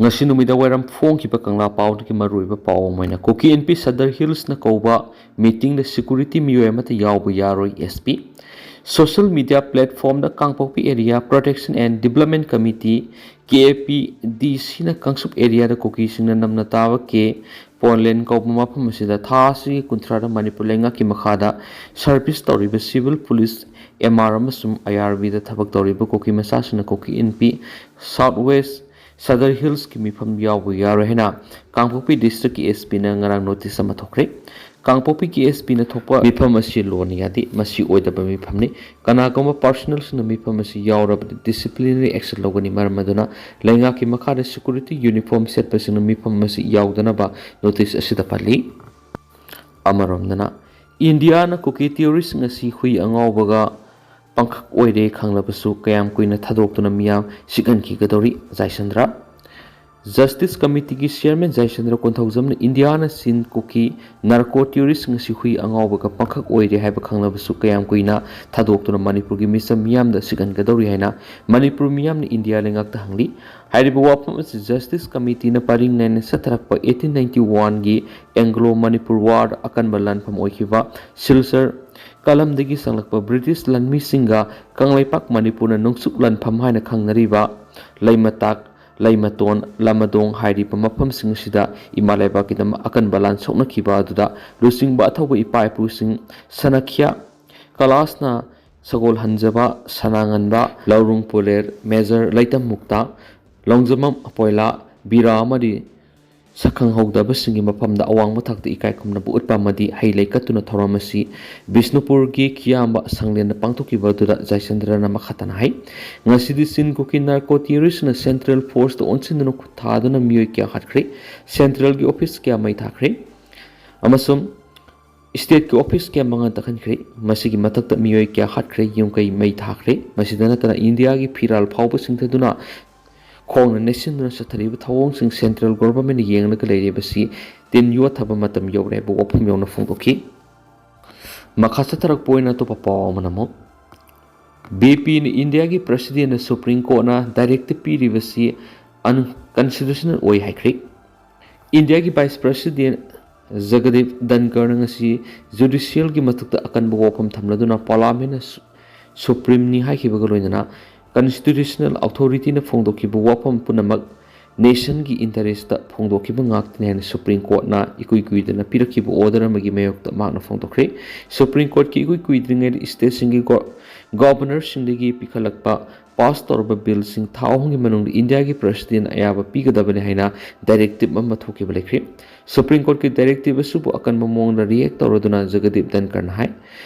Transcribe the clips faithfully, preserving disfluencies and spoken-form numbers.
ꯉꯁꯤ ꯅꯨꯃꯤꯗꯥꯡ ꯋꯥꯏꯔꯝ ꯐꯣꯡꯈꯤꯕ ꯀꯪꯂꯥ ꯄꯥꯎꯗꯒꯤ ꯃꯔꯨꯑꯣꯏꯕ ꯄꯥꯎ ꯑꯃ ꯑꯣꯏꯅ, ꯀꯨꯀꯤ ꯏꯟꯄꯤ ꯁꯗꯔ ꯍꯤꯜꯁꯅ ꯀꯧꯕ ꯃꯤꯇꯤꯡꯗ ꯁꯦꯀ꯭ꯌꯨꯔꯤꯇꯤ ꯃꯤꯑꯣꯏ ꯑꯃꯠꯇ ꯌꯥꯎꯕ ꯌꯥꯔꯣꯏ, ꯑꯦꯁ ꯄꯤ꯫ ꯁꯣꯁꯤꯌꯦꯜ ꯃꯤꯗꯤꯌꯥ ꯄ꯭ꯂꯦꯠꯐꯣꯝꯗ Kangpokpi area protection and development committee, K A P D ꯁꯤꯅ ꯀꯥꯡꯆꯨꯞ ꯑꯦꯔꯤꯌꯥꯗ ꯀꯨꯀꯤꯁꯤꯡꯅ ꯅꯝꯅ ꯇꯥꯕ ꯀꯦ ꯄꯣꯟꯂꯦꯟ ꯀꯧꯕ ꯃꯐꯝ ꯑꯁꯤꯗ ꯊꯥ ꯑꯁꯤꯒꯤ ꯀꯨꯟꯊ꯭ꯔꯥꯗ ꯃꯅꯤꯄꯨꯔ ꯂꯩꯉꯥꯛꯀꯤ ꯃꯈꯥꯗ ꯁꯔꯚꯤꯁ ꯇꯧꯔꯤꯕ ꯁꯤꯚꯤꯜ ꯄꯨꯂꯤꯁ, ꯑꯦꯝ ꯑꯥꯔ ꯑꯃꯁꯨꯡ ꯑꯥꯏ ꯑꯥꯔ ꯕꯤꯗ ꯊꯕꯛ ꯇꯧꯔꯤꯕ ꯀꯨꯀꯤ ꯃꯆꯥꯁꯤꯡꯅ ꯀꯨꯀꯤ ꯏꯟꯄꯤ ꯁꯥꯎꯠ ꯋꯦꯁ ꯁꯗꯔ ꯍꯤꯜꯁꯀꯤ ꯃꯤꯐꯝ ꯌꯥꯎꯕ ꯌꯥꯔꯣꯏ ꯍꯥꯏꯅ ꯀꯥꯡꯄꯣꯛꯄꯤ ꯗꯤꯁꯇ꯭ꯔꯤꯛꯀꯤ ꯑꯦꯁ ꯄꯤꯅ ꯉꯔꯥꯡ ꯅꯣꯇꯤꯁ ꯑꯃ ꯊꯣꯛꯈ꯭ꯔꯦ꯫ ꯀꯥꯡꯄꯣꯛꯄꯤꯒꯤ ꯑꯦꯁ ꯄꯤꯅ ꯊꯣꯛꯄ ꯃꯤꯐꯝ ꯑꯁꯤ ꯂꯣꯟꯅ ꯌꯥꯗꯦ, ꯃꯁꯤ ꯑꯣꯏꯗꯕ ꯃꯤꯐꯝꯅꯤ꯫ ꯀꯅꯥꯒꯨꯝꯕ ꯄꯥꯔꯁꯣꯅꯦꯜꯁꯤꯡꯅ ꯃꯤꯐꯝ ꯑꯁꯤ ꯌꯥꯎꯔꯕꯗꯤ ꯗꯤꯁꯤꯄ꯭ꯂꯤꯅꯔꯤ ꯑꯦꯛꯁꯟ ꯂꯧꯒꯅꯤ꯫ ꯃꯔꯝ ꯑꯗꯨꯅ ꯂꯩꯉꯥꯛꯀꯤ ꯃꯈꯥꯗ ꯁꯦꯀ꯭ꯌꯨꯔꯤꯇꯤ ꯌꯨꯅꯤꯐꯣꯔꯝ ꯁꯦꯠꯄꯁꯤꯡꯅ ꯃꯤꯐꯝ ꯑꯁꯤ ꯌꯥꯎꯗꯅꯕ ꯅꯣꯇꯤꯁ ꯑꯁꯤꯗ ꯄꯜꯂꯤ꯫ ꯑꯃꯔꯣꯝꯗꯅ, ꯏꯟꯗꯤꯌꯥꯅ ꯀꯨꯀꯤ ꯇꯦꯔꯣꯔꯤꯁꯁꯤꯡ ꯑꯁꯤ ꯍꯨꯏ ꯑꯉꯥꯎꯕꯒ ꯄꯪꯈꯛ ꯑꯣꯏꯔꯦ ꯈꯪꯂꯕꯁꯨ ꯀꯌꯥꯝ ꯀꯨꯏꯅ ꯊꯥꯗꯣꯛꯇꯨꯅ ꯃꯤꯌꯥꯝ ꯁꯤꯠꯍꯟꯈꯤꯒꯗꯧꯔꯤ? ꯖꯥꯏꯁꯟꯗ꯭ꯔ꯫ ꯖꯁꯇꯤꯁ ꯀꯃꯤꯇꯤꯒꯤ ꯆꯤꯌꯔꯃꯦꯟ ꯖꯥꯏꯁꯟꯗ꯭ꯔ ꯀꯣꯟꯊꯧꯖꯝꯅ ꯏꯟꯗꯤꯌꯥꯅ ꯆꯤꯟ ꯀꯨꯀꯤ ꯅꯥꯔꯀꯣ ꯇꯦꯔꯣꯔꯤꯁꯁꯤꯡ ꯑꯁꯤ ꯍꯨꯏ ꯑꯉꯥꯎꯕꯒ ꯄꯪꯈꯛ ꯑꯣꯏꯔꯦ ꯍꯥꯏꯕ ꯈꯪꯂꯕꯁꯨ ꯀꯌꯥꯝ ꯀꯨꯏꯅ ꯊꯥꯗꯣꯛꯇꯨꯅ ꯃꯅꯤꯄꯨꯔꯒꯤ ꯃꯤꯆꯝ ꯃꯤꯌꯥꯝꯗ ꯁꯤꯠꯍꯟꯒꯗꯧꯔꯤ ꯍꯥꯏꯅ ꯃꯅꯤꯄꯨꯔ ꯃꯤꯌꯥꯝꯅ ꯏꯟꯗꯤꯌꯥ ꯂꯩꯉꯥꯛꯇ ꯍꯪꯂꯤ꯫ ꯍꯥꯏꯔꯤꯕ ꯋꯥꯐꯝ ꯑꯁꯤ ꯖꯁꯇꯤꯁ ꯀꯃꯤꯇꯤꯅ ꯄꯔꯤꯡ ꯅꯥꯏꯅ ꯆꯠꯊꯔꯛꯄ ꯑꯩꯠꯇꯤꯟ ꯅꯥꯏꯟꯇꯤ ꯋꯥꯟꯒꯤ ꯑꯦꯡꯒ꯭ꯂꯣ ꯃꯅꯤꯄꯨꯔ ꯋꯥꯔ ꯑꯀꯟꯕ ꯂꯥꯟꯐꯝ ꯑꯣꯏꯈꯤꯕ ꯁꯤꯜꯆꯔ ꯀꯂꯝꯗꯒꯤ ꯆꯪꯂꯛꯄ ꯕ꯭ꯔꯤꯇꯤꯁ ꯂꯥꯟꯃꯤꯁꯤꯡꯒ ꯀꯪꯂꯩꯄꯥꯛ ꯃꯅꯤꯄꯨꯔꯅ ꯅꯨꯡꯆꯨꯞ ꯂꯥꯟꯐꯝ ꯍꯥꯏꯅ ꯈꯪꯅꯔꯤꯕ ꯂꯩꯃꯇꯥꯛ, ꯂꯩꯃꯇꯣꯟ, ꯂꯃꯗꯣꯡ ꯍꯥꯏꯔꯤꯕ ꯃꯐꯝꯁꯤꯡ ꯑꯁꯤꯗ ꯏꯃꯥ ꯂꯩꯕꯥꯛꯀꯤꯗꯃꯛ ꯑꯀꯟꯕ ꯂꯥꯟ ꯁꯣꯛꯅꯈꯤꯕ ꯑꯗꯨꯗ ꯂꯨꯆꯤꯡꯕ ꯑꯊꯧꯕ ꯏꯄꯥ ꯏꯄꯨꯁꯤꯡ ꯁꯅꯈ꯭ꯌꯥ ꯀꯂꯥꯁꯅ ꯁꯒꯣꯜꯍꯟꯖꯕ ꯁꯅꯥꯉꯟꯕ, ꯂꯧꯔꯨꯡ ꯄꯣꯂꯦꯔ, ꯃꯦꯖꯔ ꯂꯩꯇꯝ ꯃꯨꯛꯇꯥ, ꯂꯣꯡꯖꯃꯝ ꯑꯄꯣꯏꯂꯥ, ꯕꯤꯔꯥ ꯑꯃꯗꯤ ꯁꯛꯈꯪꯍꯧꯗꯕꯁꯤꯡꯒꯤ ꯃꯐꯝꯗ ꯑꯋꯥꯡꯕ ꯊꯥꯛꯇ ꯏꯀꯥꯏ ꯈꯨꯝꯅꯕ ꯎꯠꯄ ꯑꯃꯗꯤ ꯍꯩ ꯂꯩ ꯀꯠꯇꯨꯅ ꯊꯧꯔꯝ ꯑꯁꯤ ꯕꯤꯁꯅꯨꯄꯨꯔꯒꯤ ꯀꯤꯌꯥꯝꯕ ꯁꯪꯂꯦꯟꯗ ꯄꯥꯡꯊꯣꯛꯈꯤꯕ ꯑꯗꯨꯗ ꯖꯌꯆꯟꯗ꯭ꯔꯅ ꯃꯈꯥ ꯇꯥꯅ ꯍꯥꯏ, ꯉꯁꯤꯗꯤ ꯆꯤꯟ ꯀꯨꯀꯤ ꯅꯥꯔꯀꯣ ꯇꯦꯔꯣꯔꯤꯁꯅ ꯁꯦꯟꯇ꯭ꯔꯦꯜ ꯐꯣꯔꯁꯇ ꯑꯣꯟꯁꯤꯟꯗꯨꯅ ꯈꯨꯠ ꯊꯥꯗꯨꯅ ꯃꯤꯑꯣꯏ ꯀꯌꯥ ꯍꯥꯠꯈ꯭ꯔꯦ, ꯁꯦꯟꯇ꯭ꯔꯦꯜꯒꯤ ꯑꯣꯐꯤꯁ ꯀꯌꯥ ꯃꯩ ꯊꯥꯈ꯭ꯔꯦ ꯑꯃꯁꯨꯡ ꯁ꯭ꯇꯦꯠꯀꯤ ꯑꯣꯐꯤꯁ ꯀꯌꯥ ꯃꯉꯥ ꯇꯛꯍꯟꯈ꯭ꯔꯦ꯫ ꯃꯁꯤꯒꯤ ꯃꯊꯛꯇ ꯃꯤꯑꯣꯏ ꯀꯌꯥ ꯍꯥꯠꯈ꯭ꯔꯦ, ꯌꯨꯝ ꯀꯩ ꯃꯩ ꯊꯥꯈ꯭ꯔꯦ꯫ ꯃꯁꯤꯗ ꯅꯠꯇꯅ ꯏꯟꯗꯤꯌꯥꯒꯤ ꯐꯤꯔꯥꯜ ꯐꯥꯎꯕ ꯆꯤꯡꯊꯗꯨꯅ ꯈꯣꯡꯅ ꯅꯦꯠꯁꯤꯟꯗꯨꯅ ꯆꯠꯊꯔꯤꯕ ꯊꯧꯑꯣꯡꯁꯤꯡ ꯁꯦꯟꯇ꯭ꯔꯦꯜ ꯒꯣꯚꯔꯟꯃꯦꯟꯠꯅ ꯌꯦꯡꯂꯒ ꯂꯩꯔꯤꯕꯁꯤ ꯇꯤꯟ ꯌꯣꯠꯊꯕ ꯃꯇꯝ ꯌꯧꯔꯦ ꯍꯥꯏꯕ ꯋꯥꯐꯝ ꯌꯥꯎꯅ ꯐꯣꯡꯗꯣꯛꯈꯤ꯫ ꯃꯈꯥ ꯆꯠꯊꯔꯛꯄ ꯑꯣꯏꯅ ꯑꯇꯣꯞꯄ ꯄꯥꯎ ꯑꯃꯅ ꯑꯃꯨꯛ, ꯕꯤ ꯄꯤꯅ ꯏꯟꯗꯤꯌꯥꯒꯤ ꯄ꯭ꯔꯁꯤꯗꯦꯟꯠꯅ ꯁꯨꯄ꯭ꯔꯤꯝ ꯀꯣꯔꯠꯅ ꯗꯥꯏꯔꯦꯛꯇꯤꯚ ꯄꯤꯔꯤꯕꯁꯤ ꯑꯟꯀꯟꯁꯇꯤꯇ꯭ꯌꯨꯁꯅꯦꯜ ꯑꯣꯏ ꯍꯥꯏꯈ꯭ꯔꯦ꯫ ꯏꯟꯗꯤꯌꯥꯒꯤ ꯚꯥꯏꯁ ꯄ꯭ꯔꯦꯁꯤꯗꯦꯟ ꯖꯒꯗꯤꯞ ꯙꯟꯀꯔꯅ ꯉꯁꯤ ꯖꯨꯗꯤꯁꯤꯌꯦꯜꯒꯤ ꯃꯊꯛꯇ ꯑꯀꯟꯕ ꯋꯥꯐꯝ ꯊꯝꯂꯗꯨꯅ ꯄꯥꯔꯂꯥꯃꯦꯟꯅ ꯁꯨ-, ꯁꯨꯄ꯭ꯔꯤꯝꯅꯤ ꯍꯥꯏꯈꯤꯕꯒ ꯂꯣꯏꯅꯅ ꯀꯟꯁꯇꯤꯇ꯭ꯌꯨꯁꯅꯦꯜ ꯑꯣꯊꯣꯔꯤꯇꯤꯅ ꯐꯣꯡꯗꯣꯛꯈꯤꯕ ꯋꯥꯐꯝ ꯄꯨꯝꯅꯃꯛ ꯅꯦꯁꯟꯒꯤ ꯏꯟꯇꯔꯦꯁꯇ ꯐꯣꯡꯗꯣꯛꯈꯤꯕ ꯉꯥꯛꯇꯅꯤ ꯍꯥꯏꯅ ꯁꯨꯄ꯭ꯔꯤꯝ ꯀꯣꯔꯠꯅ ꯏꯀꯨꯏ ꯀꯨꯏꯗꯅ ꯄꯤꯔꯛꯈꯤꯕ ꯑꯣꯔꯗꯔ ꯑꯃꯒꯤ ꯃꯥꯌꯣꯛꯇ ꯃꯍꯥꯛꯅ ꯐꯣꯡꯗꯣꯛꯈ꯭ꯔꯦ꯫ ꯁꯨꯄ꯭ꯔꯤꯝ ꯀꯣꯔꯠꯀꯤ ꯏꯀꯨꯏ ꯀꯨꯏꯗ꯭ꯔꯤꯉꯩꯗ ꯁ꯭ꯇꯦꯠꯁꯤꯡꯒꯤ ꯒꯣ-, ꯒꯣꯚꯔꯅꯔꯁꯤꯡꯗꯒꯤ ꯄꯤꯈꯠꯂꯛꯄ ꯄꯥꯁ ꯇꯧꯔꯕ ꯕꯤꯜꯁꯤꯡ ꯊꯥ ꯑꯍꯨꯝꯒꯤ ꯃꯅꯨꯡꯗ ꯏꯟꯗꯤꯌꯥꯒꯤ ꯄ꯭ꯔꯦꯁꯤꯗꯦꯟ ꯑꯌꯥꯕ ꯄꯤꯒꯗꯕꯅꯤ ꯍꯥꯏꯅ ꯗꯥꯏꯔꯦꯛꯇꯤꯞ ꯑꯃ ꯊꯣꯛꯈꯤꯕ ꯂꯩꯈ꯭ꯔꯦ꯫ ꯁꯨꯄ꯭ꯔꯤꯝ ꯀꯣꯔꯠꯀꯤ ꯗꯥꯏꯔꯦꯛꯇꯤꯞ ꯑꯁꯤꯕꯨ ꯑꯀꯟꯕ ꯃꯑꯣꯡꯗ ꯔꯤꯌꯦꯛ ꯇꯧꯔꯗꯨꯅ ꯖꯒꯗꯤꯞ ꯙꯟꯀꯔꯅ ꯍꯥꯏ,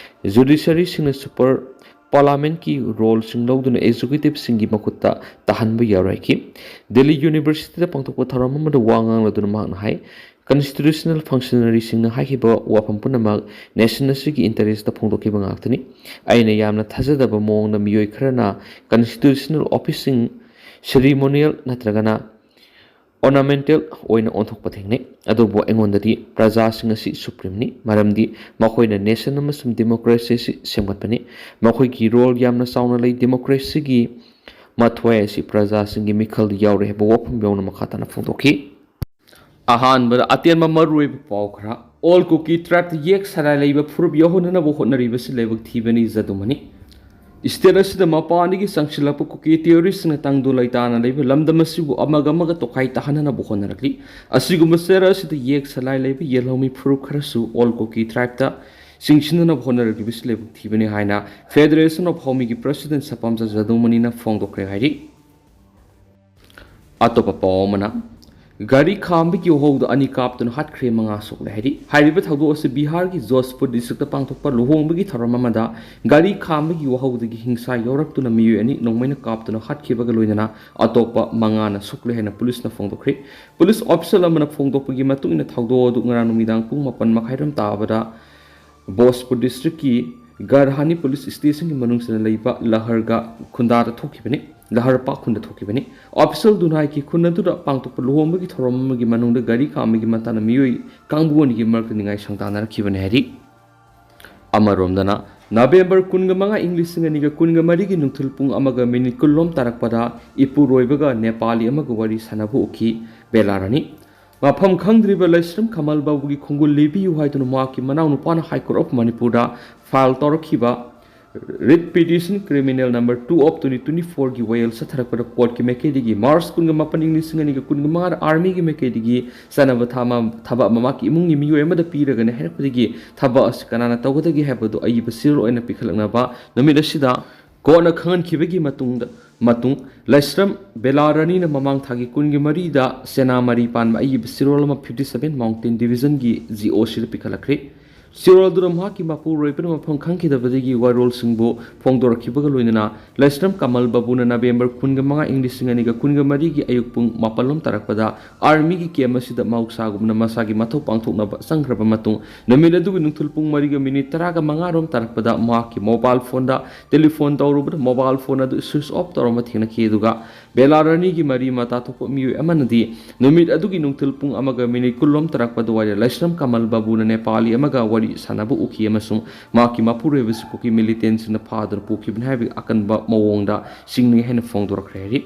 ꯖꯨꯗꯤꯁꯔꯤꯁꯤꯡꯅ ꯁꯨꯄꯔ ꯄꯥꯔꯂꯥꯃꯦꯟꯠꯀꯤ ꯔꯣꯜꯁꯤꯡ ꯂꯧꯗꯨꯅ ꯑꯦꯛꯖꯤꯀ꯭ꯌꯨꯇꯤꯚꯁꯤꯡꯒꯤ ꯃꯈꯨꯠꯇ ꯇꯥꯍꯟꯕ ꯌꯥꯔꯣꯏ ꯍꯥꯏꯈꯤ꯫ ꯗꯦꯜꯂꯤ ꯌꯨꯅꯤꯚꯔꯁꯤꯇꯤꯗ ꯄꯥꯡꯊꯣꯛꯄ ꯊꯧꯔꯝ ꯑꯃꯗ ꯋꯥ ꯉꯥꯡꯂꯗꯨꯅ ꯃꯍꯥꯛꯅ ꯍꯥꯏ, ꯀꯟꯁꯇꯤꯇ꯭ꯌꯨꯁꯅꯦꯜ ꯐꯪꯁꯅꯔꯤꯁꯤꯡꯅ ꯍꯥꯏꯈꯤꯕ ꯋꯥꯐꯝ ꯄꯨꯝꯅꯃꯛ ꯅꯦꯁꯟ ꯑꯁꯤꯒꯤ ꯏꯟꯇꯔꯦꯁꯇ ꯐꯣꯡꯗꯣꯛꯈꯤꯕ ꯉꯥꯛꯇꯅꯤ꯫ ꯑꯩꯅ ꯌꯥꯝꯅ ꯊꯥꯖꯗꯕ ꯃꯑꯣꯡꯗ ꯃꯤꯑꯣꯏ ꯈꯔꯅ ꯀꯟꯁꯇꯤꯇ꯭ꯌꯨꯁꯅꯦꯜ ꯑꯣꯐꯤꯁꯁꯤꯡ ꯁꯦꯔꯤꯃꯣꯅꯤꯌꯦꯜ ꯅꯠꯇ꯭ꯔꯒꯅ ꯑꯣꯔꯅꯥꯃꯦꯟꯇꯦꯜ ꯑꯣꯏꯅ ꯑꯣꯟꯊꯣꯛꯄ ꯊꯦꯡꯅꯩ꯫ ꯑꯗꯨꯕꯨ ꯑꯩꯉꯣꯟꯗꯗꯤ ꯄ꯭ꯔꯖꯥꯁꯤꯡ ꯑꯁꯤ ꯁꯨꯄ꯭ꯔꯤꯝꯅꯤ, ꯃꯔꯝꯗꯤ ꯃꯈꯣꯏꯅ ꯅꯦꯁꯟ ꯑꯃꯁꯨꯡ ꯗꯦꯃꯣꯀ꯭ꯔꯦꯁꯤ ꯑꯁꯤ ꯁꯦꯝꯒꯠꯄꯅꯤ꯫ ꯃꯈꯣꯏꯒꯤ ꯔꯣꯜ ꯌꯥꯝꯅ ꯆꯥꯎꯅ ꯂꯩ꯫ ꯗꯦꯃꯣꯀ꯭ꯔꯦꯁꯤꯒꯤ ꯃꯊ꯭ꯋꯥꯏ ꯑꯁꯤ ꯄ꯭ꯔꯖꯥꯁꯤꯡꯒꯤ ꯃꯤꯈꯜꯗ ꯌꯥꯎꯔꯦ ꯍꯥꯏꯕ ꯋꯥꯐꯝ ꯌꯥꯎꯅ ꯃꯈꯥ ꯇꯥꯅ ꯐꯣꯡꯗꯣꯛꯈꯤ꯫ ꯑꯍꯥꯟꯕꯗ ꯑꯇꯦꯟꯕ ꯃꯔꯨꯑꯣꯏꯕ ꯄꯥꯎ ꯈꯔ꯫ ꯑꯣꯜ ꯀꯨꯀꯤ ꯇ꯭ꯔꯥꯏꯕꯇ ꯌꯦꯛ ꯁꯂꯥꯏ ꯂꯩꯕ ꯐꯨꯔꯨꯞ ꯌꯧꯍꯟꯅꯅꯕ ꯍꯣꯠꯅꯔꯤꯕꯁꯤ ꯂꯥꯏꯕꯛ ꯊꯤꯕꯅꯤ ꯖꯗꯨꯃꯅꯤ꯫ ꯁ꯭ꯇꯦꯠ ꯑꯁꯤꯗ ꯃꯄꯥꯟꯗꯒꯤ ꯆꯪꯁꯤꯜꯂꯛꯄ ꯀꯨꯀꯤ ꯇꯦꯔꯣꯔꯤꯁꯁꯤꯡꯅ ꯇꯪꯗꯨ ꯂꯩꯇꯥꯅ ꯂꯩꯕ ꯂꯝꯗꯝ ꯑꯁꯤꯕꯨ ꯑꯃꯒ ꯑꯃꯒ ꯇꯣꯈꯥꯏ ꯇꯥꯍꯟꯅꯅꯕ ꯍꯣꯠꯅꯔꯛꯂꯤ꯫ ꯑꯁꯤꯒꯨꯝꯕ ꯆꯩꯔꯥꯛ ꯑꯁꯤꯗ ꯌꯦꯛ ꯁꯂꯥꯏ ꯂꯩꯕ ꯌꯦꯜꯍꯧꯃꯤ ꯐꯨꯔꯨꯞ ꯈꯔꯁꯨ ꯑꯣꯜ ꯀꯨꯀꯤ ꯇ꯭ꯔꯥꯏꯕꯇ ꯆꯤꯡꯁꯤꯟꯅꯅꯕ ꯍꯣꯠꯅꯔꯛꯂꯤꯕꯁꯤ ꯂꯥꯏꯕꯛ ꯊꯤꯕꯅꯤ ꯍꯥꯏꯅ ꯐꯦꯗꯔꯦꯁꯟ ꯑꯣꯐ ꯍꯧꯃꯤꯒꯤ ꯄ꯭ꯔꯦꯁꯤꯗꯦꯟ ꯁꯄꯥꯝꯆꯥ ꯖꯗꯨꯃꯅꯤꯅ ꯐꯣꯡꯗꯣꯛꯈ꯭ꯔꯦ ꯍꯥꯏꯔꯤ꯫ ꯑꯇꯣꯞꯄ ꯄꯥꯎ ꯑꯃꯅ, ꯒꯥꯔꯤ ꯈꯥꯝꯕꯒꯤ ꯋꯥꯍꯧꯗ ꯑꯅꯤ ꯀꯥꯞꯇꯨꯅ ꯍꯥꯠꯈ꯭ꯔꯦ, ꯃꯉꯥ ꯁꯣꯛꯂꯦ ꯍꯥꯏꯔꯤ꯫ ꯍꯥꯏꯔꯤꯕ ꯊꯧꯗꯣꯛ ꯑꯁꯤ ꯕꯤꯍꯥꯔꯒꯤ ꯖꯣꯁꯄꯨꯔ ꯗꯤꯁꯇ꯭ꯔꯤꯛꯇ ꯄꯥꯡꯊꯣꯛꯄ ꯂꯨꯍꯣꯡꯕꯒꯤ ꯊꯧꯔꯝ ꯑꯃꯗ ꯒꯥꯔꯤ ꯈꯥꯝꯕꯒꯤ ꯋꯥꯍꯧꯗꯒꯤ ꯍꯤꯡꯁꯥ ꯌꯥꯎꯔꯛꯇꯨꯅ ꯃꯤꯑꯣꯏ ꯑꯅꯤ ꯅꯣꯡꯃꯩꯅ ꯀꯥꯞꯇꯨꯅ ꯍꯥꯠꯈꯤꯕꯒ ꯂꯣꯏꯅꯅ ꯑꯇꯣꯞꯄ ꯃꯉꯥꯅ ꯁꯣꯛꯂꯦ ꯍꯥꯏꯅ ꯄꯨꯂꯤꯁꯅ ꯐꯣꯡꯗꯣꯛꯈ꯭ꯔꯦ꯫ ꯄꯨꯂꯤꯁ ꯑꯣꯐꯤꯁꯤꯌꯦꯜ ꯑꯃꯅ ꯐꯣꯡꯗꯣꯛꯄꯒꯤ ꯃꯇꯨꯡ ꯏꯟꯅ ꯊꯧꯗꯣꯛ ꯑꯗꯨ ꯉꯔꯥꯡ ꯅꯨꯃꯤꯗꯥꯡ ꯄꯨꯡ ꯃꯥꯄꯟ ꯃꯈꯥꯏꯔꯣꯝ ꯇꯥꯕꯗ ꯕꯣꯁꯄꯨꯔ ꯗꯤꯁꯇ꯭ꯔꯤꯛꯀꯤ ꯒꯔꯍꯥꯅꯤ ꯄꯨꯂꯤꯁ ꯁ꯭ꯇꯦꯁꯟꯒꯤ ꯃꯅꯨꯡꯗ ꯂꯩꯕ ꯂꯍꯔꯒ ꯈꯨꯟꯗꯥꯗ ꯊꯣꯛꯈꯤꯕꯅꯤ, ꯂꯍꯔ ꯄꯥꯛ ꯈꯨꯟꯗ ꯊꯣꯛꯈꯤꯕꯅꯤ꯫ ꯑꯣꯐꯤꯁꯤꯌꯦꯜꯗꯨꯅ ꯍꯥꯏꯈꯤ, ꯈꯨꯟ ꯑꯗꯨꯗ ꯄꯥꯡꯊꯣꯛꯄ ꯂꯨꯍꯣꯡꯕꯒꯤ ꯊꯧꯔꯝ ꯑꯃꯒꯤ ꯃꯅꯨꯡꯗ ꯒꯥꯔꯤ ꯈꯥꯝꯕꯒꯤ ꯃꯇꯥꯡꯗ ꯃꯤꯑꯣꯏ ꯀꯥꯡꯕꯨ ꯑꯅꯤꯒꯤ ꯃꯔꯛꯇ ꯅꯤꯡꯉꯥꯏ ꯁꯪꯗꯥꯅꯔꯛꯈꯤꯕꯅꯤ ꯍꯥꯏꯔꯤ꯫ ꯑꯃꯔꯣꯝꯗꯅ ꯅꯕꯦꯝꯕꯔ ꯀꯨꯟꯒ ꯃꯉꯥ, ꯏꯪ ꯂꯤꯁꯤꯡ ꯑꯅꯤꯒ ꯀꯨꯟꯒ ꯃꯔꯤꯒꯤ ꯅꯨꯡꯊꯤꯜ ꯄꯨꯡ ꯑꯃꯒ ꯃꯤꯅꯤꯠ ꯀꯨꯟꯂꯣꯝ ꯇꯥꯔꯛꯄꯗ ꯏꯄꯨꯔꯣꯏꯕꯒ ꯅꯦꯄꯥꯂꯤ ꯑꯃꯒ ꯋꯥꯔꯤ ꯁꯥꯟꯅꯕ ꯎꯈꯤ꯫ ꯕꯦꯂꯥꯔꯥꯅꯤ꯫ ꯃꯐꯝ ꯈꯪꯗ꯭ꯔꯤꯕ ꯂꯩꯁ꯭ꯔꯝ ꯀꯃꯜ ꯕꯥꯕꯨꯒꯤ ꯈꯣꯡꯒꯨꯜ ꯂꯤꯕꯤꯌꯨ ꯍꯥꯏꯗꯨꯅ ꯃꯍꯥꯛꯀꯤ ꯃꯅꯥꯎꯅꯨꯄꯥꯅ High Court of ꯃꯅꯤꯄꯨꯔꯗ file ꯇꯧꯔꯛꯈꯤꯕ Writ Petition Criminal number two of twenty twenty-fourꯒꯤ ꯋꯥꯌꯦꯜ ꯆꯠꯊꯔꯛꯄꯗ courtꯀꯤ ꯃꯥꯏꯀꯩꯗꯒꯤ ꯃꯥꯔꯆ ꯀꯨꯟꯒ ꯃꯥꯄꯟ, ꯏꯪ ꯂꯤꯁꯤꯡ ꯑꯅꯤꯒ ꯀꯨꯟꯒ ꯃꯉꯥꯗ armyꯒꯤ ꯃꯥꯏꯀꯩꯗꯒꯤ ꯆꯥꯅꯕ ꯊꯥ-, ꯊꯕꯛ ꯑꯃ ꯃꯍꯥꯛꯀꯤ ꯏꯃꯨꯡꯒꯤ ꯃꯤꯑꯣꯏ ꯑꯃꯗ ꯄꯤꯔꯒꯅꯤ ꯍꯥꯏꯔꯛꯄꯗꯒꯤ ꯊꯕꯛ ꯑꯁꯤ ꯀꯅꯥꯅ ꯇꯧꯒꯗꯒꯦ ꯍꯥꯏꯕꯗꯨ ꯑꯏꯕ ꯆꯦꯔꯣꯜ ꯑꯣꯏꯅ ꯄꯤꯈꯠꯂꯛꯅꯕ ꯅꯨꯃꯤꯠ ꯑꯁꯤꯗ courtꯅ ꯈꯪꯍꯟꯈꯤꯕꯒꯤ ꯃꯇꯨꯡꯗ, ꯃꯇꯨꯡ ꯂꯩꯁ꯭ꯔꯝ ꯕꯦꯂꯥꯔꯥꯅꯤꯅ ꯃꯃꯥꯡ ꯊꯥꯒꯤ ꯀꯨꯟꯒ ꯃꯔꯤꯗ ꯁꯦꯅꯥ ꯃꯔꯤ ꯄꯥꯟꯕ ꯑꯏꯕ ꯆꯦꯔꯣꯜ ꯑꯃ fifty-seven Mountain Divisionꯒꯤ GOCꯗ ꯄꯤꯈꯠꯂꯛꯈ꯭ꯔꯦ꯫ ꯆꯦꯔꯣꯜꯗꯨꯗ ꯃꯍꯥꯛꯀꯤ ꯃꯄꯨꯔꯣꯏꯕꯅ ꯃꯐꯝ ꯈꯪꯈꯤꯗꯕꯗꯒꯤ ꯋꯥꯔꯣꯜꯁꯤꯡꯕꯨ ꯐꯣꯡꯗꯣꯔꯛꯈꯤꯕꯒ ꯂꯣꯏꯅꯅ ꯂꯩꯁ꯭ꯔꯝ ꯀꯃꯜ ꯕꯥꯕꯨꯅ ꯅꯕꯦꯝꯕꯔ ꯀꯨꯟꯒ ꯃꯉꯥ, ꯏꯪ ꯂꯤꯁꯤꯡ ꯑꯅꯤꯒ ꯀꯨꯟꯒ ꯃꯔꯤꯒꯤ ꯑꯌꯨꯛ ꯄꯨꯡ ꯃꯥꯄꯜꯂꯣꯝ ꯇꯥꯔꯛꯄꯗ armyꯒꯤ camp ꯑꯁꯤꯗ ꯃꯍꯧꯁꯥꯒꯨꯝꯅ ꯃꯁꯥꯒꯤ ꯃꯊꯧ ꯄꯥꯡꯊꯣꯛꯅꯕ ꯆꯪꯈ꯭ꯔꯕ ꯃꯇꯨꯡ, ꯅꯨꯃꯤꯠ ꯑꯗꯨꯒꯤ ꯅꯨꯡꯊꯤꯜ ꯄꯨꯡ ꯃꯔꯤꯒ ꯃꯤꯅꯤꯠ ꯇꯔꯥꯒ ꯃꯉꯥꯔꯣꯝ ꯇꯥꯔꯛꯄꯗ ꯃꯍꯥꯛꯀꯤ mobile phoneꯗ telephone ꯇꯧꯔꯨꯕꯗ mobile phone ꯑꯗꯨ switch off ꯇꯧꯔꯝꯕ ꯊꯦꯡꯅꯈꯤ꯫ ꯑꯗꯨꯒ ꯕꯦꯂꯥꯔꯥꯅꯤꯒꯤ ꯃꯔꯤ ꯃꯇꯥ ꯊꯣꯛꯄ ꯃꯤꯑꯣꯏ ꯑꯃꯅꯗꯤ ꯅꯨꯃꯤꯠ ꯑꯗꯨꯒꯤ ꯅꯨꯡꯊꯤꯜ ꯄꯨꯡ ꯑꯃꯒ ꯃꯤꯅꯤꯠ ꯀꯨꯟꯂꯣꯝ ꯇꯥꯔꯛꯄ ꯑꯗꯨꯋꯥꯏꯗ ꯂꯩꯁ꯭ꯔꯝ ꯀꯃꯜ ꯕꯥꯕꯨꯅ ꯅꯦꯄꯥꯂꯤ ꯑꯃꯒ ꯋꯥꯔꯤ ꯁꯥꯟꯅꯕ ꯎꯈꯤ ꯑꯃꯁꯨꯡ ꯃꯍꯥꯛꯀꯤ ꯃꯄꯨꯔꯣꯏꯕꯁꯤ ꯀꯨꯀꯤ militantꯁꯤꯡꯅ ꯐꯥꯗꯨꯅ ꯄꯨꯈꯤꯕꯅꯤ ꯍꯥꯏꯕꯒꯤ ꯑꯀꯟꯕ ꯃꯑꯣꯡꯗ ꯆꯤꯡꯅꯩ ꯍꯥꯏꯅ ꯐꯣꯡꯗꯣꯔꯛꯈ꯭ꯔꯦ ꯍꯥꯏꯔꯤ꯫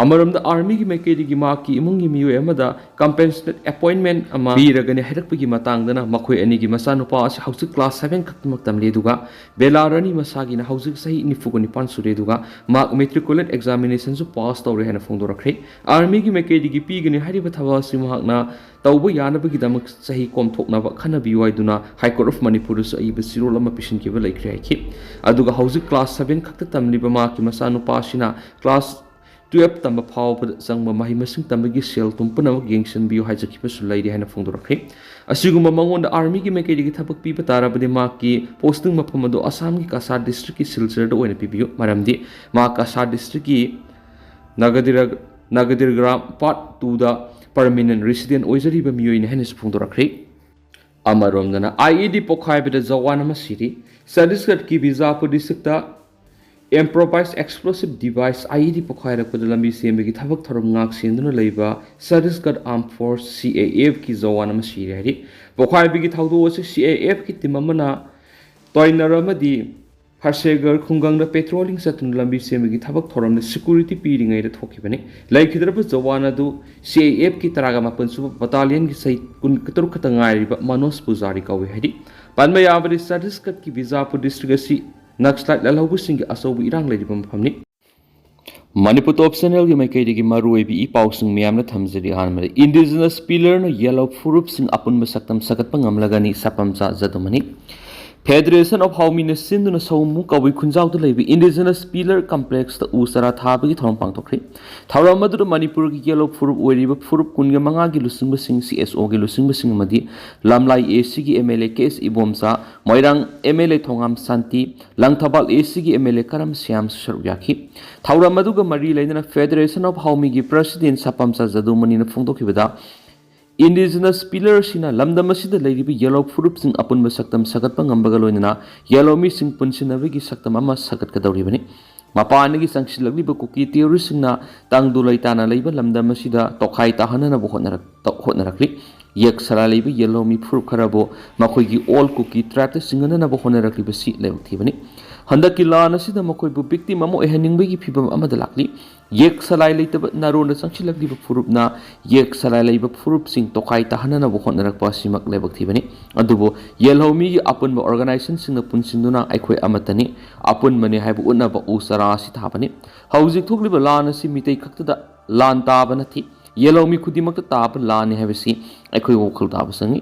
ꯑꯃꯔꯣꯝꯗ armyꯒꯤ ꯃꯥꯏꯀꯩꯗꯒꯤ ꯃꯍꯥꯛꯀꯤ ꯏꯃꯨꯡꯒꯤ ꯃꯤꯑꯣꯏ ꯑꯃꯗ compensate appointment ꯑꯃ ꯄꯤꯔꯒꯅꯤ ꯍꯥꯏꯔꯛꯄꯒꯤ ꯃꯇꯥꯡꯗꯅ ꯃꯈꯣꯏ ꯑꯅꯤꯒꯤ ꯃꯆꯥꯅꯨꯄꯥ ꯑꯁꯤ ꯍꯧꯖꯤꯛ class seven ꯈꯛꯇꯃꯛ ꯇꯝꯂꯤ, ꯑꯗꯨꯒ ꯕꯦꯂꯥꯔꯥꯅꯤ ꯃꯁꯥꯒꯤꯅ ꯍꯧꯖꯤꯛ ꯆꯍꯤ ꯅꯤꯐꯨꯒ ꯅꯤꯄꯥꯟ ꯁꯨꯔꯦ, ꯑꯗꯨꯒ ꯃꯍꯥꯛ matriculate examinationꯁꯨ pass ꯇꯧꯔꯦ ꯍꯥꯏꯅ ꯐꯣꯡꯗꯣꯔꯛꯈ꯭ꯔꯦ꯫ Armyꯒꯤ ꯃꯥꯏꯀꯩꯗꯒꯤ ꯄꯤꯒꯅꯤ ꯍꯥꯏꯔꯤꯕ ꯊꯕꯛ ꯑꯁꯤ ꯃꯍꯥꯛꯅ ꯇꯧꯕ ꯌꯥꯅꯕꯒꯤꯗꯃꯛ ꯆꯍꯤ ꯀꯣꯝꯊꯣꯛꯅꯕ ꯈꯟꯅꯕꯤꯌꯨ ꯍꯥꯏꯗꯨꯅ High Court of ꯃꯅꯤꯄꯨꯔꯗꯁꯨ ꯑꯏꯕ ꯆꯦꯔꯣꯜ ꯑꯃ ꯄꯤꯁꯤꯟꯈꯤꯕ ꯂꯩꯈ꯭ꯔꯦ ꯍꯥꯏꯈꯤ꯫ ꯑꯗꯨꯒ ꯍꯧꯖꯤꯛ class seven ꯈꯛꯇ ꯇꯝꯂꯤꯕ ꯃꯍꯥꯛꯀꯤ ꯃꯆꯥꯅꯨꯄꯥ ꯑꯁꯤꯅ class twelve ꯇꯝꯕ ꯐꯥꯎꯕꯗ ꯆꯪꯕ ꯃꯍꯩ ꯃꯁꯤꯡ ꯇꯝꯕꯒꯤ ꯁꯦꯜ ꯊꯨꯝ ꯄꯨꯝꯅꯃꯛ ꯌꯦꯡꯁꯤꯟꯕꯤꯌꯨ ꯍꯥꯏꯖꯈꯤꯕꯁꯨ ꯂꯩꯔꯤ ꯍꯥꯏꯅ ꯐꯣꯡꯗꯣꯔꯛꯈꯤ꯫ ꯑꯁꯤꯒꯨꯝꯕ ꯃꯉꯣꯟꯗ armyꯒꯤ ꯃꯥꯏꯀꯩꯗꯒꯤ ꯊꯕꯛ ꯄꯤꯕ ꯇꯥꯔꯕꯗꯤ ꯃꯍꯥꯛꯀꯤ posting ꯃꯐꯝ ꯑꯗꯨ ꯑꯁꯥꯝꯒꯤ ꯀꯁꯥꯔ districtꯀꯤ ꯁꯤꯜꯆꯔꯗ ꯑꯣꯏꯅ ꯄꯤꯕꯤꯌꯨ, ꯃꯔꯝꯗꯤ ꯃꯍꯥꯛ ꯀꯁꯥꯔ districtꯀꯤ ꯅꯒꯗꯤꯔ-, ꯅꯒꯗꯤꯔꯒ꯭ꯔꯥꯝ part twoꯗ permanent resident ꯑꯣꯏꯖꯔꯤꯕ ꯃꯤꯑꯣꯏꯅꯤ ꯍꯥꯏꯅꯁꯨ ꯐꯣꯡꯗꯣꯔꯛꯈ꯭ꯔꯦ꯫ ꯑꯃꯔꯣꯝꯗꯅ IED ꯄꯣꯈꯥꯏꯕꯗ ꯖꯋꯥꯟ ꯑꯃ ꯁꯤꯔꯤ꯫ ꯆꯇꯤꯁꯒꯔꯒꯤ Bijapur districtꯇ improvised explosive device IED ꯄꯣꯈꯥꯏꯔꯛꯄꯗ ꯂꯝꯕꯤ ꯁꯦꯝꯕꯒꯤ ꯊꯕꯛ ꯊꯧꯔꯝ ꯉꯥꯛ ꯁꯦꯟꯗꯨꯅ ꯂꯩꯕ ꯆꯇꯤꯁꯒꯔ Armed Force, CAFꯀꯤ ꯖꯋꯥꯟ ꯑꯃ ꯁꯤꯔꯦ ꯍꯥꯏꯔꯤ꯫ ꯄꯣꯈꯥꯏꯕꯒꯤ ꯊꯧꯗꯣꯛ ꯑꯁꯤ CAFꯀꯤ team ꯑꯃꯅ ꯇꯣꯏꯅꯔ ꯑꯃꯗꯤ ꯍꯔꯁꯦꯒꯔ ꯈꯨꯡꯒꯪꯗ ꯄꯦꯇ꯭ꯔꯣꯂꯤꯡ ꯆꯠꯇꯨꯅ ꯂꯝꯕꯤ ꯁꯦꯝꯕꯒꯤ ꯊꯕꯛ ꯊꯧꯔꯝꯗ ꯁꯦꯀ꯭ꯌꯨꯔꯤꯇꯤ ꯄꯤꯔꯤꯉꯩꯗ ꯊꯣꯛꯈꯤꯕꯅꯤ꯫ ꯂꯩꯈꯤꯗ꯭ꯔꯕ ꯖꯋꯥꯟ ꯑꯗꯨ ꯁꯤ ꯑꯥꯏ ꯑꯦꯐꯀꯤ ꯇꯔꯥꯒ ꯃꯥꯄꯟ ꯁꯨꯕ ꯕꯇꯥꯂꯤꯌꯟꯒꯤ ꯆꯍꯤ ꯀꯨꯟ ꯇꯔꯨꯛ ꯈꯛꯇ ꯉꯥꯏꯔꯤꯕ ꯃꯅꯣꯖ ꯄꯨꯖꯥꯔꯤ ꯀꯧꯏ ꯍꯥꯏꯔꯤ꯫ ꯄꯟꯕ ꯌꯥꯕꯗꯤ, ꯆꯇꯤꯁꯒꯠꯀꯤ ꯕꯤꯖꯥꯄꯨꯔ ꯗꯤꯁꯇ꯭ꯔꯤꯛ ꯑꯁꯤ ꯅꯛꯁꯂꯥꯏꯠ ꯂꯥꯜꯍꯧꯕꯁꯤꯡꯒꯤ ꯑꯆꯧꯕ ꯏꯔꯥꯡ ꯂꯩꯔꯤꯕ ꯃꯐꯝꯅꯤ꯫ ꯃꯅꯤꯄꯨꯔ ꯇꯣꯞ ꯆꯦꯅꯦꯜꯒꯤ ꯃꯥꯏꯀꯩꯗꯒꯤ ꯃꯔꯨꯑꯣꯏꯕ ꯏ ꯄꯥꯎꯁꯤꯡ ꯃꯌꯥꯝꯅ ꯊꯝꯖꯔꯤ꯫ ꯑꯍꯥꯟꯕꯗ, ꯏꯟꯗꯤꯖꯤꯅꯁ ꯄꯤꯂꯔꯅ ꯌꯦꯜꯍꯧ ꯐꯨꯔꯨꯞꯁꯤꯡ ꯑꯄꯨꯟꯕ ꯁꯛꯇꯝ ꯁꯥꯒꯠꯄ ꯉꯝꯂꯒꯅꯤ, ꯁꯄꯝꯆꯥ ꯖꯗꯨꯃꯅꯤ꯫ ꯐꯦꯗꯔꯦꯁꯟ ꯑꯣꯐ ꯍꯥꯎꯃꯤꯅ ꯁꯤꯟꯗꯨꯅ ꯁꯑꯣꯝꯕꯨꯝ ꯀꯕꯨꯏ ꯈꯨꯟꯖꯥꯎꯗ ꯂꯩꯕ ꯏꯟꯗꯤꯖꯤꯅꯁ ꯄꯤꯂꯔ ꯀꯝꯄ꯭ꯂꯦꯛꯁꯇ ꯎ ꯆꯥꯔꯥ ꯊꯥꯕꯒꯤ ꯊꯧꯔꯝ ꯄꯥꯡꯊꯣꯛꯈ꯭ꯔꯤ꯫ ꯊꯧꯔꯝ ꯑꯗꯨꯗ ꯃꯅꯤꯄꯨꯔꯒꯤ ꯌꯦꯜꯍꯧ ꯐꯨꯔꯨꯞ ꯑꯣꯏꯔꯤꯕ ꯐꯨꯔꯨꯞ ꯀꯨꯟꯒ ꯃꯉꯥꯒꯤ ꯂꯨꯆꯤꯡꯕꯁꯤꯡ, ꯁꯤ ꯑꯦꯁ ꯑꯣꯒꯤ ꯂꯨꯆꯤꯡꯕꯁꯤꯡ ꯑꯃꯗꯤ ꯂꯝꯂꯥꯏ ꯑꯦ ꯁꯤꯒꯤ M L A K S Ibomcha, Moirang M L A Thongam Shanti, Langthabal A ꯁꯤꯒꯤ ꯑꯦꯝ ꯑꯦꯜ ꯑꯦ ꯀꯔꯝ ꯁ꯭ꯌꯥꯝꯁꯨ ꯁꯔꯨꯛ ꯌꯥꯈꯤ꯫ ꯊꯧꯔꯝ ꯑꯗꯨꯒ ꯃꯔꯤ ꯂꯩꯅꯅ ꯐꯦꯗꯔꯦꯁꯟ ꯑꯣꯐ ꯍꯥꯎꯃꯤꯒꯤ ꯄ꯭ꯔꯁꯤꯗꯦꯟ ꯁꯄꯝꯆꯥ ꯖꯗꯨꯃꯅꯤꯅ ꯐꯣꯡꯗꯣꯛꯈꯤꯕꯗ, ꯏꯟꯗꯤꯖꯤꯅꯁ ꯄꯤꯂꯔꯁꯤꯅ ꯂꯝꯗꯝ ꯑꯁꯤꯗ ꯂꯩꯔꯤꯕ ꯌꯦꯜꯍꯧ ꯐꯨꯔꯨꯞꯁꯤꯡ ꯑꯄꯨꯟꯕ ꯁꯛꯇꯝ ꯁꯥꯒꯠꯄ ꯉꯝꯕꯒ ꯂꯣꯏꯅꯅ ꯌꯦꯜꯍꯧ ꯃꯤꯁꯤꯡ ꯄꯨꯟꯁꯤꯟꯅꯕꯒꯤ ꯁꯛꯇꯝ ꯑꯃ ꯁꯥꯒꯠꯀꯗꯧꯔꯤꯕꯅꯤ꯫ ꯃꯄꯥꯟꯗꯒꯤ ꯆꯪꯁꯤꯜꯂꯛꯂꯤꯕ ꯀꯨꯀꯤ ꯇꯦꯔꯣꯔꯤꯁꯁꯤꯡꯅ ꯇꯪꯗꯨ ꯂꯩꯇꯥꯅ ꯂꯩꯕ ꯂꯝꯗꯝ ꯑꯁꯤꯗ ꯇꯣꯈꯥꯏ ꯇꯥꯍꯟꯅꯅꯕ ꯍꯣꯠꯅꯔꯛ-, ꯍꯣꯠꯅꯔꯛꯂꯤ꯫ ꯌꯦꯛ ꯁꯂꯥꯏ ꯂꯩꯕ ꯌꯦꯜꯍꯧꯃꯤ ꯐꯨꯔꯨꯞ ꯈꯔꯕꯨ ꯃꯈꯣꯏꯒꯤ ꯑꯣꯜ ꯀꯨꯀꯤ ꯇ꯭ꯔꯥꯏꯕꯇ ꯁꯤꯡꯒꯠꯅꯅꯕ ꯍꯣꯠꯅꯔꯛꯂꯤꯕꯁꯤ ꯂꯥꯏꯕꯛ ꯊꯤꯕꯅꯤ꯫ ꯍꯟꯗꯛꯀꯤ ꯂꯥꯟ ꯑꯁꯤꯗ ꯃꯈꯣꯏꯕꯨ ꯚꯤꯛꯇꯤꯝ ꯑꯃ ꯑꯣꯏꯍꯟꯅꯤꯡꯕꯒꯤ ꯐꯤꯚꯝ ꯑꯃꯗ ꯂꯥꯛꯂꯤ꯫ ꯌꯦꯛ ꯁꯂꯥꯏ ꯂꯩꯇꯕ ꯅꯥꯔꯣꯟꯗ ꯆꯪꯁꯤꯜꯂꯛꯂꯤꯕ ꯐꯨꯔꯨꯞꯅ ꯌꯦꯛ ꯁꯂꯥꯏ ꯂꯩꯕ ꯐꯨꯔꯨꯞꯁꯤꯡ ꯇꯣꯈꯥꯏ ꯇꯥꯍꯟꯅꯅꯕ ꯍꯣꯠꯅꯔꯛꯄ ꯑꯁꯤꯃꯛ ꯂꯥꯏꯕꯛ ꯊꯤꯕꯅꯤ꯫ ꯑꯗꯨꯕꯨ ꯌꯦꯜꯍꯧꯃꯤꯒꯤ ꯑꯄꯨꯟꯕ ꯑꯣꯔꯒꯅꯥꯏꯖꯦꯁꯟꯁꯤꯡꯅ ꯄꯨꯟꯁꯤꯟꯗꯨꯅ ꯑꯩꯈꯣꯏ ꯑꯃꯠꯇꯅꯤ, ꯑꯄꯨꯟꯕꯅꯤ ꯍꯥꯏꯕ ꯎꯠꯅꯕ ꯎ ꯆꯥꯔꯥ ꯑꯁꯤ ꯊꯥꯕꯅꯤ꯫ ꯍꯧꯖꯤꯛ ꯊꯣꯛꯂꯤꯕ ꯂꯥꯟ ꯑꯁꯤ ꯃꯤꯇꯩ ꯈꯛꯇꯗ ꯂꯥꯟ ꯇꯥꯕ ꯅꯠꯇꯦ, ꯌꯦꯜꯍꯧꯃꯤ ꯈꯨꯗꯤꯡꯃꯛꯇ ꯇꯥꯕ ꯂꯥꯟꯅꯤ ꯍꯥꯏꯕꯁꯤ ꯑꯩꯈꯣꯏ ꯋꯥꯈꯜ ꯇꯥꯕ ꯆꯪꯏ꯫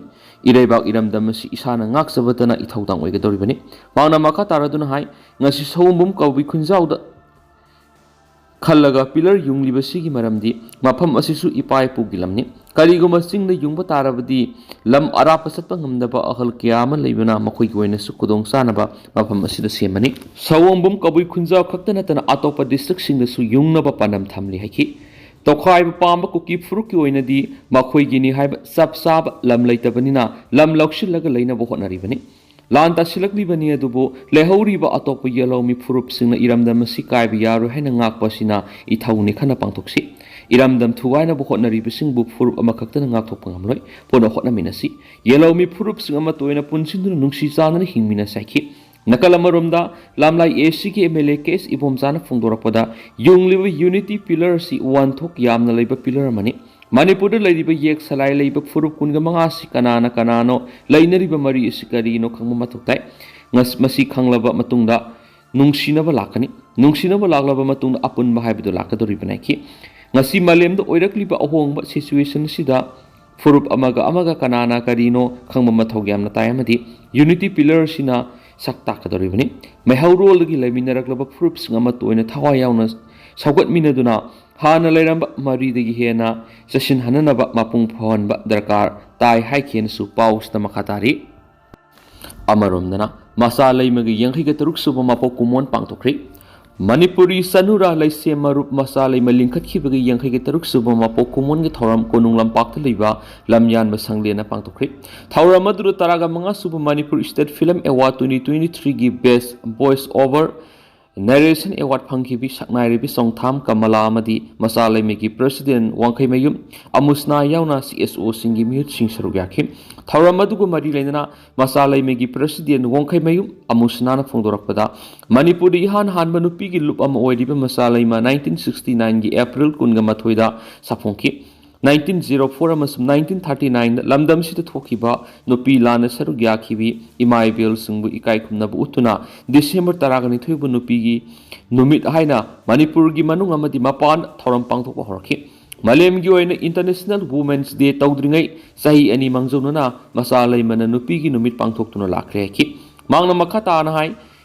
ꯏꯔꯩꯕꯥꯛ ꯏꯔꯝꯗꯝ ꯑꯁꯤ ꯏꯁꯥꯅ ꯉꯥꯛꯆꯕꯇꯅ ꯏꯊꯧꯗꯥꯡ ꯑꯣꯏꯒꯗꯧꯔꯤꯕꯅꯤ꯫ ꯃꯍꯥꯛꯅ ꯃꯈꯥ ꯇꯥꯔꯗꯨꯅ ꯍꯥꯏ, ꯉꯁꯤ ꯁꯑꯣꯝꯕꯨꯝ ꯀꯕꯨꯏ ꯈꯨꯟꯖꯥꯎꯗ ꯈꯜꯂꯒ ꯄꯤꯂꯔ ꯌꯨꯡꯂꯤꯕꯁꯤꯒꯤ ꯃꯔꯝꯗꯤ ꯃꯐꯝ ꯑꯁꯤꯁꯨ ꯏꯄꯥ ꯏꯄꯨꯒꯤ ꯂꯝꯅꯤ꯫ ꯀꯔꯤꯒꯨꯝꯕ ꯆꯤꯡꯗ ꯌꯨꯡꯕ ꯇꯥꯔꯕꯗꯤ ꯂꯝ ꯑꯔꯥꯞꯄ ꯆꯠꯄ ꯉꯝꯗꯕ ꯑꯍꯜ ꯀꯌꯥ ꯑꯃ ꯂꯩꯕꯅ ꯃꯈꯣꯏꯒꯤ ꯑꯣꯏꯅꯁꯨ ꯈꯨꯗꯣꯡ ꯆꯥꯅꯕ ꯃꯐꯝ ꯑꯁꯤꯗ ꯁꯦꯝꯕꯅꯤ꯫ ꯁꯑꯣꯝꯕꯨꯝ ꯀꯕꯨꯏ ꯈꯨꯟꯖꯥꯎ ꯈꯛꯇ ꯅꯠꯇꯅ ꯑꯇꯣꯞꯄ ꯗꯤꯁꯇ꯭ꯔꯤꯛꯁꯤꯡꯗꯁꯨ ꯌꯨꯡꯅꯕ ꯄꯥꯟꯗꯝ ꯊꯝꯂꯤ ꯍꯥꯏꯈꯤ꯫ ꯇꯣꯈꯥꯏꯕ ꯄꯥꯝꯕ ꯀꯨꯀꯤ ꯐꯨꯔꯨꯞꯀꯤ ꯑꯣꯏꯅꯗꯤ ꯃꯈꯣꯏꯒꯤꯅꯤ ꯍꯥꯏꯕ ꯆꯞ ꯆꯥꯕ ꯂꯝ ꯂꯩꯇꯕꯅꯤꯅ ꯂꯝ ꯂꯧꯁꯤꯜꯂꯒ ꯂꯩꯅꯕ ꯍꯣꯠꯅꯔꯤꯕꯅꯤ꯫ ꯂꯥꯟ ꯇꯥꯁꯤꯜꯂꯛꯂꯤꯕꯅꯤ, ꯑꯗꯨꯕꯨ ꯂꯩꯍꯧꯔꯤꯕ ꯑꯇꯣꯞꯄ ꯌꯦꯜꯍꯧꯃꯤ ꯐꯨꯔꯨꯞꯁꯤꯡꯅ ꯏꯔꯝꯗꯝ ꯑꯁꯤ ꯀꯥꯏꯕ ꯌꯥꯔꯣꯏ ꯍꯥꯏꯅ ꯉꯥꯛꯄ ꯑꯁꯤꯅ ꯏꯊꯧꯅꯤ ꯈꯟꯅ ꯄꯥꯡꯊꯣꯛꯁꯤ꯫ ꯏꯔꯝꯗꯝ ꯊꯨꯒꯥꯏꯅꯕ ꯍꯣꯠꯅꯔꯤꯕꯁꯤꯡꯕꯨ ꯐꯨꯔꯨꯞ ꯑꯃꯈꯛꯇꯅ ꯉꯥꯛꯊꯣꯛꯄ ꯉꯝꯂꯣꯏ꯫ ꯄꯨꯟꯅ ꯍꯣꯠꯅꯃꯤꯟꯅꯁꯤ꯫ ꯌꯦꯜꯍꯧꯃꯤ ꯐꯨꯔꯨꯞꯁꯤꯡ ꯑꯃꯠꯇ ꯑꯣꯏꯅ ꯄꯨꯟꯁꯤꯟꯗꯨꯅ ꯅꯨꯡꯁꯤ ꯆꯥꯟꯅꯅ ꯍꯤꯡꯃꯤꯟꯅꯁꯤ ꯍꯥꯏꯈꯤ꯫ ꯅꯥꯀꯜ ꯑꯃꯔꯣꯝꯗ, ꯂꯥꯝꯂꯥꯏ ꯑꯦ ꯁꯤꯒꯤ M L A K S ꯏꯕꯣꯝꯆꯥꯅ ꯐꯣꯡꯗꯣꯔꯛꯄꯗ, ꯌꯨꯡꯂꯤꯕ ꯌꯨꯅꯤꯇꯤ ꯄꯤꯂꯔ ꯑꯁꯤ ꯋꯥꯟꯊꯣꯛ ꯌꯥꯝꯅ ꯂꯩꯕ ꯄꯤꯂꯔ ꯑꯃꯅꯤ꯫ ꯃꯅꯤꯄꯨꯔꯗ ꯂꯩꯔꯤꯕ ꯌꯦꯛ ꯁꯂꯥꯏ ꯂꯩꯕ ꯐꯨꯔꯨꯞ ꯀꯨꯟꯒ ꯃꯉꯥ ꯑꯁꯤ ꯀꯅꯥꯅ ꯀꯅꯥꯅꯣ, ꯂꯩꯅꯔꯤꯕ ꯃꯔꯤ ꯑꯁꯤ ꯀꯔꯤꯅꯣ ꯈꯪꯕ ꯃꯊꯧ ꯇꯥꯏ꯫ ꯉꯁ-, ꯃꯁꯤ ꯈꯪꯂꯕ ꯃꯇꯨꯡꯗ ꯅꯨꯡꯁꯤꯅꯕ ꯂꯥꯛꯀꯅꯤ꯫ ꯅꯨꯡꯁꯤꯅꯕ ꯂꯥꯛꯂꯕ ꯃꯇꯨꯡꯗ ꯑꯄꯨꯟꯕ ꯍꯥꯏꯕꯗꯨ ꯂꯥꯛꯀꯗꯧꯔꯤꯕꯅꯤ ꯍꯥꯏꯈꯤ꯫ ꯉꯁꯤ ꯃꯥꯂꯦꯝꯗ ꯑꯣꯏꯔꯛꯂꯤꯕ ꯑꯍꯣꯡꯕ ꯁꯤꯆꯨꯋꯦꯁꯟ ꯑꯁꯤꯗ ꯐꯨꯔꯨꯞ ꯑꯃꯒ ꯑꯃꯒ ꯀꯅꯥꯅ ꯀꯔꯤꯅꯣ ꯈꯪꯕ ꯃꯊꯧ ꯌꯥꯝꯅ ꯇꯥꯏ, ꯑꯃꯗꯤ ꯌꯨꯅꯤꯇꯤ ꯄꯤꯂꯔꯁꯤꯅ ꯁꯛ ꯇꯥꯛꯀꯗꯧꯔꯤꯕꯅꯤ꯫ ꯃꯩꯍꯧꯔꯣꯜꯗꯒꯤ ꯂꯩꯃꯤꯟꯅꯔꯛꯂꯕ ꯐꯨꯔꯨꯞꯁꯤꯡ ꯑꯃꯠꯇ ꯑꯣꯏꯅ ꯊꯋꯥꯏ ꯌꯥꯎꯅ ꯁꯧꯒꯠꯃꯤꯟꯅꯗꯨꯅ ꯍꯥꯟꯅ ꯂꯩꯔꯝꯕ ꯃꯔꯤꯗꯒꯤ ꯍꯦꯟꯅ ꯆꯠꯁꯤꯟꯍꯟꯅꯅꯕ ꯃꯄꯨꯡ ꯐꯥꯍꯟꯕ ꯗꯔꯀꯥꯔ ꯇꯥꯏ ꯍꯥꯏꯈꯤꯅꯁꯨ ꯄꯥꯎꯁꯤꯗ ꯃꯈꯥ ꯇꯥꯔꯤ꯫ ꯑꯃꯔꯣꯝꯗꯅ, ꯃꯆꯥ ꯂꯩꯃꯒꯤ ꯌꯥꯡꯈꯩꯒ ꯇꯔꯨꯛ ꯁꯨꯕ ꯃꯄꯣꯛ ꯀꯨꯝꯑꯣꯟ ꯄꯥꯡꯊꯣꯛꯈ꯭ꯔꯤ꯫ ꯃꯅꯤꯄꯨꯔꯤ ꯆꯅꯨꯔꯥ ꯂꯩꯁꯦꯝ ꯃꯔꯨꯞ ꯃꯆꯥ ꯂꯩꯃ ꯂꯤꯡꯈꯠꯈꯤꯕꯒꯤ ꯌꯥꯡꯈꯩꯒ ꯇꯔꯨꯛ ꯁꯨꯕ ꯃꯄꯣꯛ ꯀꯨꯝꯑꯣꯟꯒꯤ ꯊꯧꯔꯝ ꯀꯣꯅꯨꯡ ꯂꯝꯄꯥꯛꯇ ꯂꯩꯕ ꯂꯝꯌꯥꯟꯕ ꯁꯪꯂꯦꯟꯅ ꯄꯥꯡꯊꯣꯛꯈ꯭ꯔꯤ꯫ ꯊꯧꯔꯝ ꯑꯗꯨꯗ ꯇꯔꯥꯒ ꯃꯉꯥ ꯁꯨꯕ Manipur state film award twenty twenty ꯊ꯭ꯔꯤꯒꯤ ꯕꯦꯁ ꯚꯣꯏꯁ ꯑꯣꯚꯔ ꯅꯦꯔꯦꯁꯟ ꯑꯦꯋꯥꯔꯗ ꯐꯪꯈꯤꯕꯤ ꯁꯛꯅꯥꯏꯔꯤꯕꯤ ꯆꯣꯡꯊꯥꯝ ꯀꯃꯂꯥ ꯑꯃꯗꯤ ꯃꯆꯥ ꯂꯩꯃꯒꯤ ꯄ꯭ꯔꯦꯁꯤꯗꯦꯟ ꯋꯥꯡꯈꯩꯃꯌꯨꯝ ꯑꯃꯨꯁꯅꯥ ꯌꯥꯎꯅ ꯁꯤ ꯑꯦꯁ ꯑꯣꯁꯤꯡꯒꯤ ꯃꯤꯍꯨꯠꯁꯤꯡ ꯁꯔꯨꯛ ꯌꯥꯈꯤ꯫ ꯊꯧꯔꯝ ꯑꯗꯨꯒ ꯃꯔꯤ ꯂꯩꯅꯅ ꯃꯆꯥ ꯂꯩꯃꯒꯤ ꯄ꯭ꯔꯦꯁꯤꯗꯦꯟ ꯋꯥꯡꯈꯩꯃꯌꯨꯝ ꯑꯃꯨꯁꯅꯥꯅ ꯐꯣꯡꯗꯣꯔꯛꯄꯗ, ꯃꯅꯤꯄꯨꯔꯗ ꯏꯍꯥꯟ ꯍꯥꯟꯕ ꯅꯨꯄꯤꯒꯤ ꯂꯨꯞ ꯑꯃ ꯑꯣꯏꯔꯤꯕ ꯃꯆꯥ ꯂꯩꯃ ꯅꯥꯏꯟꯇꯤꯟ ꯁꯤꯛꯁꯇꯤ ꯅꯥꯏꯟꯒꯤ ꯑꯦꯄ꯭ꯔꯤꯜ ꯀꯨꯟꯒ ꯃꯥꯊꯣꯏꯗ ꯁꯥꯐꯣꯡꯈꯤ꯫ ꯅꯥꯏꯟꯇꯤꯟ ꯖꯤꯔꯣ ꯐꯣꯔ ꯑꯃꯁꯨꯡ ꯅꯥꯏꯟꯇꯤꯟ ꯊꯥꯔꯇꯤ ꯅꯥꯏꯟꯗ ꯂꯝꯗꯝꯁꯤꯗ ꯊꯣꯛꯈꯤꯕ ꯅꯨꯄꯤ ꯂꯥꯟꯗ ꯁꯔꯨꯛ ꯌꯥꯈꯤꯕꯤ ꯏꯃꯥ ꯏꯕꯦꯜꯁꯤꯡꯕꯨ ꯏꯀꯥꯏ ꯈꯨꯝꯅꯕ ꯎꯠꯇꯨꯅ ꯗꯤꯁꯦꯝꯕꯔ ꯇꯔꯥꯒ ꯅꯤꯊꯣꯏꯕꯨ ꯅꯨꯄꯤꯒꯤ ꯅꯨꯃꯤꯠ ꯍꯥꯏꯅ ꯃꯅꯤꯄꯨꯔꯒꯤ ꯃꯅꯨꯡ ꯑꯃꯗꯤ ꯃꯄꯥꯟ ꯊꯧꯔꯝ ꯄꯥꯡꯊꯣꯛꯄ ꯍꯧꯔꯛꯈꯤ꯫ ꯃꯥꯂꯦꯝꯒꯤ ꯑꯣꯏꯅ ꯏꯟꯇꯔꯅꯦꯁꯅꯦꯜ ꯋꯨꯃꯦꯟꯁ ꯗꯦ ꯇꯧꯗ꯭ꯔꯤꯉꯩ ꯆꯍꯤ ꯑꯅꯤ ꯃꯥꯡꯖꯧꯅꯅ ꯃꯆꯥ ꯂꯩꯃꯅ ꯅꯨꯄꯤꯒꯤ ꯅꯨꯃꯤꯠ ꯄꯥꯡꯊꯣꯛꯇꯨꯅ ꯂꯥꯛꯈ꯭ꯔꯦ ꯍꯥꯏꯈꯤ꯫ ꯃꯍꯥꯛꯅ ꯃꯈꯥ ꯇꯥꯅ ꯍꯥꯏ,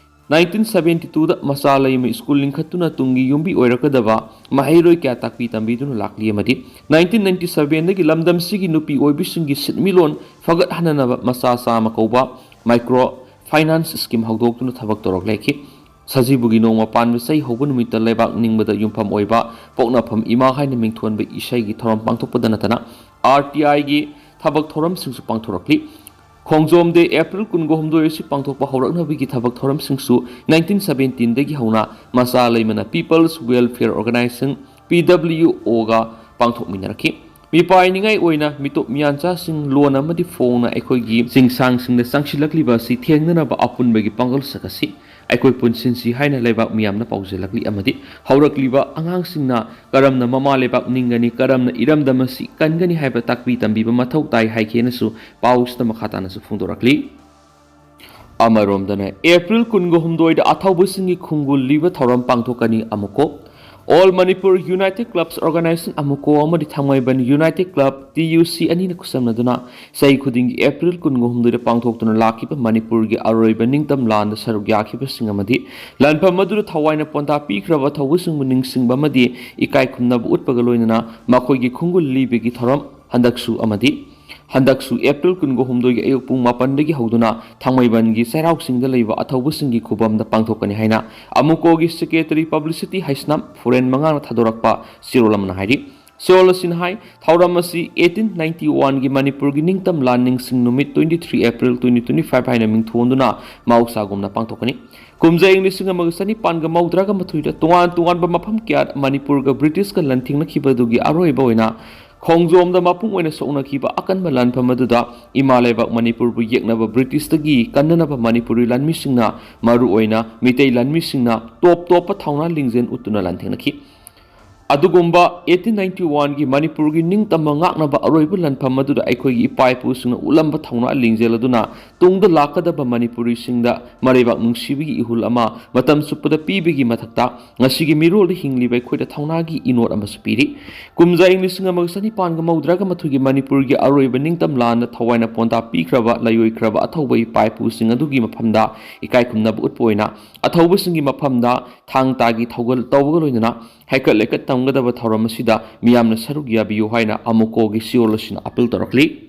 ꯅꯥꯏꯟꯇꯤꯟ ꯁꯕꯦꯟꯇꯤ ꯇꯨꯗ ꯃꯆꯥ ꯂꯩꯃ ꯁ꯭ꯀꯨꯜ ꯂꯤꯡꯈꯠꯇꯨꯅ ꯇꯨꯡꯒꯤ ꯌꯨꯝꯕꯤ ꯑꯣꯏꯔꯛꯀꯗꯕ ꯃꯍꯩꯔꯣꯏ ꯀꯌꯥ ꯇꯥꯛꯄꯤ ꯇꯝꯕꯤꯗꯨꯅ ꯂꯥꯛꯂꯤ ꯑꯃꯗꯤ ꯅꯥꯏꯟꯇꯤꯟ ꯅꯥꯏꯟꯇꯤ ꯁꯕꯦꯟꯗꯒꯤ ꯂꯝꯗꯝꯁꯤꯒꯤ ꯅꯨꯄꯤ ꯑꯣꯏꯕꯤꯁꯤꯡꯒꯤ ꯁꯤꯟꯃꯤꯠꯂꯣꯟ ꯐꯒꯠꯍꯟꯅꯅꯕ ꯃꯆꯥ ꯆꯥꯝꯃ ꯀꯧꯕ ꯃꯥꯏꯀ꯭ꯔꯣ ꯐꯥꯏꯅꯥꯟꯁ ꯁ꯭ꯀꯤꯝ ꯍꯧꯗꯣꯛꯇꯨꯅ ꯊꯕꯛ ꯇꯧꯔꯛꯂꯦ ꯍꯥꯏꯈꯤ꯫ ꯁꯖꯤꯕꯨꯒꯤ ꯅꯣꯡꯃ ꯄꯥꯟꯕ ꯆꯩ ꯍꯧꯕ ꯅꯨꯃꯤꯠꯇ ꯂꯩꯕꯥꯛ ꯅꯤꯡꯕꯗ ꯌꯨꯝꯐꯝ ꯑꯣꯏꯕ ꯄꯣꯛꯅꯐꯝ ꯏꯃꯥ ꯍꯥꯏꯅ ꯃꯤꯡꯊꯣꯟꯕ ꯏꯁꯩꯒꯤ ꯊꯧꯔꯝ ꯄꯥꯡꯊꯣꯛꯄꯗ ꯅꯠꯇꯅ ꯑꯥꯔ ꯇꯤ ꯑꯥꯏꯒꯤ ꯊꯕꯛ ꯊꯧꯔꯝꯁꯤꯡꯁꯨ ꯄꯥꯡꯊꯣꯔꯛꯂꯤ꯫ ꯈꯣꯡꯖꯣꯝ ꯗꯦ ꯑꯦꯄ꯭ꯔꯤꯜ ꯀꯨꯟꯒ ꯍꯨꯝꯗꯣꯏ ꯑꯁꯤ ꯄꯥꯡꯊꯣꯛꯄ ꯍꯧꯔꯛꯅꯕꯒꯤ ꯊꯕꯛ ꯊꯧꯔꯝꯁꯤꯡꯁꯨ ꯅꯥꯏꯟꯇꯤꯟ ꯁꯕꯦꯟꯇꯤꯟꯗꯒꯤ ꯍꯧꯅ ꯃꯆꯥ ꯂꯩꯃꯅ ꯄꯤꯄꯜꯁ ꯋꯦꯜꯐꯤꯌꯔ ꯑꯣꯔꯒꯅꯥꯏꯖꯦꯁꯟ ꯄꯤ ꯗꯕ꯭ꯂꯤꯎ ꯑꯣꯒ ꯄꯥꯡꯊꯣꯛꯃꯤꯟꯅꯔꯛꯈꯤ꯫ ꯃꯤꯄꯥꯏꯅꯤꯡꯉꯥꯏ ꯑꯣꯏꯅ ꯃꯤꯇꯣꯞ ꯃꯤꯌꯥꯟꯆꯥꯁꯤꯡ ꯂꯣꯟ ꯑꯃꯗꯤ ꯐꯣꯡꯅ ꯑꯩꯈꯣꯏꯒꯤ ꯆꯤꯡꯁꯥꯡꯁꯤꯡꯗ ꯆꯪꯁꯤꯜꯂꯛꯂꯤꯕ ꯑꯁꯤ ꯊꯦꯡꯅꯅꯕ ꯑꯄꯨꯟꯕꯒꯤ ꯄꯥꯡꯒꯜ ꯁꯛ ꯑꯁꯤ ꯑꯩꯈꯣꯏ ꯄꯨꯟꯁꯤꯟꯁꯤ ꯍꯥꯏꯅ ꯂꯩꯕꯥꯛ ꯃꯤꯌꯥꯝꯅ ꯄꯥꯎꯖꯦꯜꯂꯛꯂꯤ ꯑꯃꯗꯤ ꯍꯧꯔꯛꯂꯤꯕ ꯑꯉꯥꯡꯁꯤꯡꯅ ꯀꯔꯝꯅ ꯃꯃꯥ ꯂꯩꯕꯥꯛ ꯅꯤꯡꯒꯅꯤ, ꯀꯔꯝꯅ ꯏꯔꯝꯗꯝ ꯑꯁꯤ ꯀꯟꯒꯅꯤ ꯍꯥꯏꯕ ꯇꯥꯛꯄꯤ ꯇꯝꯕꯤꯕ ꯃꯊꯧ ꯇꯥꯏ ꯍꯥꯏꯈꯤꯅꯁꯨ ꯄꯥꯎꯁꯤꯗ ꯃꯈꯥ ꯇꯥꯅꯁꯨ ꯐꯣꯡꯗꯣꯔꯛꯂꯤ꯫ ꯑꯃꯔꯣꯝꯗꯅ ꯑꯦꯄ꯭ꯔꯤꯜ ꯀꯨꯟꯒ ꯍꯨꯝꯗꯣꯏꯗ ꯑꯊꯧꯕꯁꯤꯡꯒꯤ ꯈꯨꯡꯒꯨꯜ ꯂꯤꯕ ꯊꯧꯔꯝ ꯄꯥꯡꯊꯣꯛꯀꯅꯤ꯫ ꯑꯃꯨꯛꯀꯣ, All Manipur United Clubs Organization, ꯑꯃꯨꯛꯀꯣ, ꯑꯃꯗꯤ ꯊꯥꯡꯃꯩꯕꯟ United Club, ꯇꯤ ꯌꯨ ꯁꯤ, ꯑꯅꯤꯅ ꯈꯨꯠꯁꯝꯅꯗꯨꯅ ꯆꯍꯤ ꯈꯨꯗꯤꯡꯒꯤ ꯑꯦꯄ꯭ꯔꯤꯜ ꯀꯨꯟꯒ ꯍꯨꯝꯗꯣꯏꯗ ꯄꯥꯡꯊꯣꯛꯇꯨꯅ ꯂꯥꯛꯈꯤꯕ ꯃꯅꯤꯄꯨꯔꯒꯤ ꯑꯔꯣꯏꯕ ꯅꯤꯡꯇꯝ ꯂꯥꯟꯗ ꯁꯔꯨꯛ ꯌꯥꯈꯤꯕꯁꯤꯡ ꯑꯃꯗꯤ ꯂꯥꯟꯐꯝ ꯑꯗꯨꯗ ꯊꯋꯥꯏꯅ ꯄꯣꯟꯊꯥ ꯄꯤꯈ꯭ꯔꯕ ꯑꯊꯧꯕꯁꯤꯡꯕꯨ ꯅꯤꯡꯁꯤꯡꯕ ꯑꯃꯗꯤ ꯏꯀꯥꯏ ꯈꯨꯝꯅꯕ ꯎꯠꯄꯒ ꯂꯣꯏꯅꯅ ꯃꯈꯣꯏꯒꯤ ꯈꯨꯡꯒꯨꯜ ꯂꯤꯕꯒꯤ ꯊꯧꯔꯝ ꯍꯟꯗꯛꯁꯨ ꯑꯃꯗꯤ ꯍꯟꯗꯛꯁꯨ ꯑꯦꯄ꯭ꯔꯤꯜ ꯀꯨꯟꯒ ꯍꯨꯝꯗꯣꯏꯒꯤ ꯑꯌꯨꯛ ꯄꯨꯡ ꯃꯥꯄꯟꯗꯒꯤ ꯍꯧꯗꯨꯅ ꯊꯥꯡꯃꯩꯕꯟꯒꯤ ꯆꯩꯔꯥꯎ ꯆꯤꯡꯗ ꯂꯩꯕ ꯑꯊꯧꯕꯁꯤꯡꯒꯤ ꯈꯨꯕꯝꯗ ꯄꯥꯡꯊꯣꯛꯀꯅꯤ ꯍꯥꯏꯅ ꯑꯃꯨꯀꯣꯒꯤ ꯁꯦꯀ꯭ꯔꯦꯇꯔꯤ ꯄꯕ꯭ꯂꯤꯁꯤꯇꯤ ꯍꯥꯏꯁꯅꯥꯝ ꯐꯨꯔꯦꯟ ꯃꯉꯥꯡꯅ ꯊꯥꯗꯣꯔꯛꯄ ꯆꯦꯔꯣꯜ ꯑꯃꯅ ꯍꯥꯏꯔꯤ꯫ ꯆꯦꯔꯣꯜ ꯑꯁꯤꯅ ꯍꯥꯏ, ꯊꯧꯔꯝ ꯑꯁꯤ eighteen ninety one ꯒꯤ ꯃꯅꯤꯄꯨꯔꯒꯤ ꯅꯤꯡꯇꯝ ꯂꯥꯟ ꯅꯤꯡꯁꯤꯡ ꯅꯨꯃꯤꯠ, twenty three April twenty twenty five ꯍꯥꯏꯅ ꯃꯤꯡꯊꯣꯟꯗꯨꯅ ꯃꯍꯧꯁꯥꯒꯨꯝꯅ ꯄꯥꯡꯊꯣꯛꯀꯅꯤ꯫ ꯀꯨꯝꯖꯥ ꯏꯪ ꯂꯤꯁꯤꯡ ꯑꯃꯒ ꯆꯅꯤꯄꯥꯟꯒ ꯃꯧꯗ꯭ꯔꯥꯒ ꯃꯥꯊꯣꯏꯗ ꯇꯣꯉꯥꯟ ꯇꯣꯉꯥꯟꯕ ꯃꯐꯝ ꯀꯌꯥꯗ ꯃꯅꯤꯄꯨꯔꯒ ꯕ꯭ꯔꯤꯇꯤꯁꯀ ꯂꯥꯟꯊꯦꯡꯅꯈꯤꯕꯗꯨꯒꯤ ꯑꯔꯣꯏꯕ ꯑꯣꯏꯅ ꯈꯣꯡꯖꯣꯝꯗ ꯃꯄꯨꯡ ꯑꯣꯏꯅ ꯁꯣꯛꯅꯈꯤꯕ ꯑꯀꯟꯕ ꯂꯥꯟꯐꯝ ꯑꯗꯨꯗ ꯏꯃꯥ ꯂꯩꯕꯥꯛ ꯃꯅꯤꯄꯨꯔꯕꯨ ꯌꯦꯛꯅꯕ ꯕ꯭ꯔꯤꯇꯤꯁꯇꯒꯤ ꯀꯟꯅꯅꯕ ꯃꯅꯤꯄꯨꯔꯤ ꯂꯥꯟꯃꯤꯁꯤꯡꯅ, ꯃꯔꯨꯑꯣꯏꯅ ꯃꯤꯇꯩ ꯂꯥꯟꯃꯤꯁꯤꯡꯅ, ꯇꯣꯞ ꯇꯣꯞꯄ ꯊꯧꯅꯥ ꯂꯤꯡꯖꯦꯜ ꯎꯠꯇꯨꯅ ꯂꯥꯟꯊꯦꯡꯅꯈꯤ꯫ ꯑꯗꯨꯒꯨꯝꯕ eighteen ninety one ꯒꯤ ꯃꯅꯤꯄꯨꯔꯒꯤ ꯅꯤꯡꯇꯝꯕ ꯉꯥꯛꯅꯕ ꯑꯔꯣꯏꯕ ꯂꯥꯟꯐꯝ ꯑꯗꯨꯗ ꯑꯩꯈꯣꯏꯒꯤ ꯏꯄꯥ ꯏꯄꯨꯁꯤꯡꯅ ꯎꯠꯂꯝꯕ ꯊꯧꯅꯥ ꯂꯤꯡꯖꯦꯜ ꯑꯗꯨꯅ ꯇꯨꯡꯗ ꯂꯥꯛꯀꯗꯕ ꯃꯅꯤꯄꯨꯔꯤꯁꯤꯡꯗ ꯃꯔꯩꯕꯥꯛ ꯅꯨꯡꯁꯤꯕꯒꯤ ꯏꯍꯨꯜ ꯑꯃ ꯃꯇꯝ ꯆꯨꯞꯄꯗ ꯄꯤꯕꯒꯤ ꯃꯊꯛꯇ, ꯉꯁꯤꯒꯤ ꯃꯤꯔꯣꯜꯗ ꯍꯤꯡꯂꯤꯕ ꯑꯩꯈꯣꯏꯗ ꯊꯧꯅꯥꯒꯤ ꯏꯅꯣꯠ ꯑꯃꯁꯨ ꯄꯤꯔꯤ꯫ ꯀꯨꯝꯖꯥ ꯏꯪ ꯂꯤꯁꯤꯡ ꯑꯃꯒ ꯆꯅꯤꯄꯥꯟꯒ ꯃꯧꯗ꯭ꯔꯥꯒ ꯃꯥꯊꯣꯏꯒꯤ ꯃꯅꯤꯄꯨꯔꯒꯤ ꯑꯔꯣꯏꯕ ꯅꯤꯡꯇꯝ ꯂꯥꯟꯗ ꯊꯋꯥꯏꯅ ꯄꯣꯟꯊꯥ ꯄꯤꯈ꯭ꯔꯕ, ꯂꯩꯑꯣꯏꯈ꯭ꯔꯕ ꯑꯊꯧꯕ ꯏꯄꯥ ꯏꯄꯨꯁꯤꯡ ꯑꯗꯨꯒꯤ ꯃꯐꯝꯗ ꯏꯀꯥꯏ ꯈꯨꯝꯅꯕ ꯎꯠꯄ ꯑꯣꯏꯅ ꯑꯊꯧꯕꯁꯤꯡꯒꯤ ꯃꯐꯝꯗ ꯊꯥꯡ ꯇꯥꯒꯤ ꯊꯧꯒꯜ ꯇꯧꯕꯒ ꯂꯣꯏꯅꯅ ꯍꯩꯀꯠ ꯂꯩꯀꯠ ꯇꯝꯒꯗꯕ ꯊꯧꯔꯝ ꯑꯁꯤꯗ ꯃꯤꯌꯥꯝꯅ ꯁꯔꯨꯛ ꯌꯥꯕꯤꯌꯨ ꯍꯥꯏꯅ ꯑꯃꯨꯀꯣꯒꯤ ꯆꯦꯔꯣꯜ ꯑꯁꯤꯅ ꯑꯥꯄꯤꯜ ꯇꯧꯔꯛꯂꯤ꯫